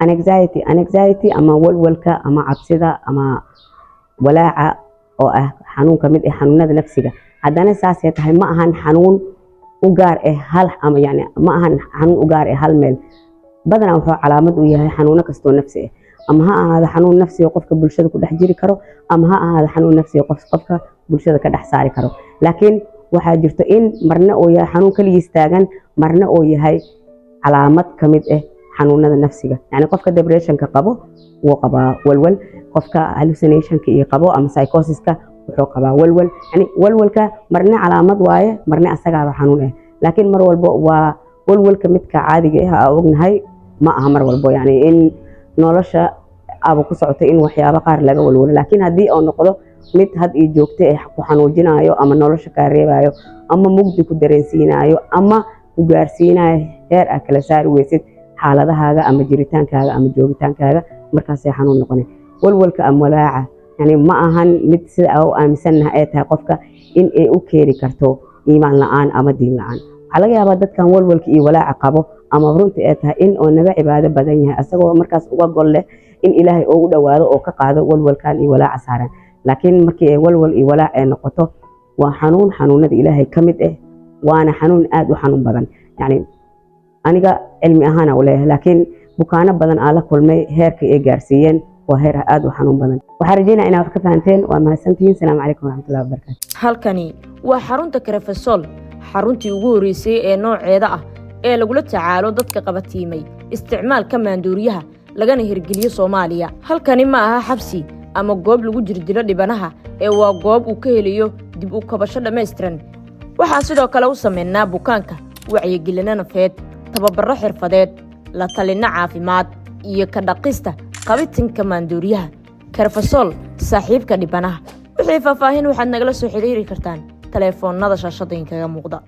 Anxiety ama walwalka ama cabsida ama walaaca oo ah xanuun ka mid ah xanuunada nafsiga, haddana saasay tahay ma ahan xanuun u gaar ah hal ama, yani, ma ahan xanuun u gaar ah hal meel. Badanaa wuxuu calaamad u yahay xanuuno kastoo nafsi ah, ama ha ahaado xanuun nafsiga qofka bulshada ku dhex jiri karo, ama ha ahaado xanuun nafsiga qofka bulshada ka dhex saari karo. Laakiin waxaa jirto in marna uu yahay xanuun kaligiis taagan, marna uu yahay calaamad ka mid ah xanuunada nafsiga. Yani qofka depressionka qabo wuu qabaa walwal, qofka hallucinationka iyo qabo ama psychosiska wuxuu qabaa walwal. Yani walwalka marna calaamad waaye, marna asagaaba xanuun ah. Laakiin mar walbo waa walwalka midka caadiga ah aa ognahay ma aha mar walbo, yani in nolosha aba ku socoto in waxyaabo qaar laga walwalo. Laakiin haddii uu noqdo mid had iyo joogto ah ku xanuujinayo, ama nolosha kaa reebayo, ama mugdi ku dareensiinayo, ama ku gaarsiinayo heer aad kala saari weysid xaaladahaaga ama jiritaankaaga ama joogitaankaaga, markaasay xanuun noqonay. Walwalka ama walaaca yani ma ahan mid sida aa u aaminsannahay ay tahay qofka in ay u keeni karto iimaan la-aan ama diin la-aan. Waxaa laga yaabaa dadkan walwalka iyo walaaca qabo ama runtii ay tahay in oo naga cibaado badan yahay, asagoo markaas uga gol leh in Ilaahay ugu dhowaado oo ka qaado walwalkan iyo walaaca saaran. Laakiin markii ay walwal iyo walaac ay noqoto, waa xanuun xanuunada Ilaahay ka mid ah, waana xanuun aad u xanuun badan. Yani aniga cilmi ahaana u leeyahay, laakiin bukaano badan aan la kulmay heerka ay gaarsiiyeen waa heer aad u xanuun badan. Waxaan rajeynaya inaa wax ka fahanteen. Waa mahadsantihiin. Asalaamu calaykum waraxmatullahi wabarakaatu. Halkani waa xarunta Karafasol, xaruntii ugu horreysay ee nooceeda ah ee lagula tacaalo dadka qabatiimay isticmaalka maanduuriyaha, lagana hirgeliyo Soomaaliya. Halkani ma aha xabsi ama goob lagu jirdilo dhibanaha, ee waa goob uu ka helayo dib u kabasho dhammaystiran. Waxaan sidoo kale u samaynaa bukaanka wacyigelinno nafeed, tababarro xirfadeed, la talinno caafimaad iyo ka dhaqista qabitinka maanduuriyaha. Karfasol, saaxiibka dhibanaha. Wixii faahfaahin waxaad nagala soo xiriiri kartaan taleefoonnada shaashada inkaga muuqda.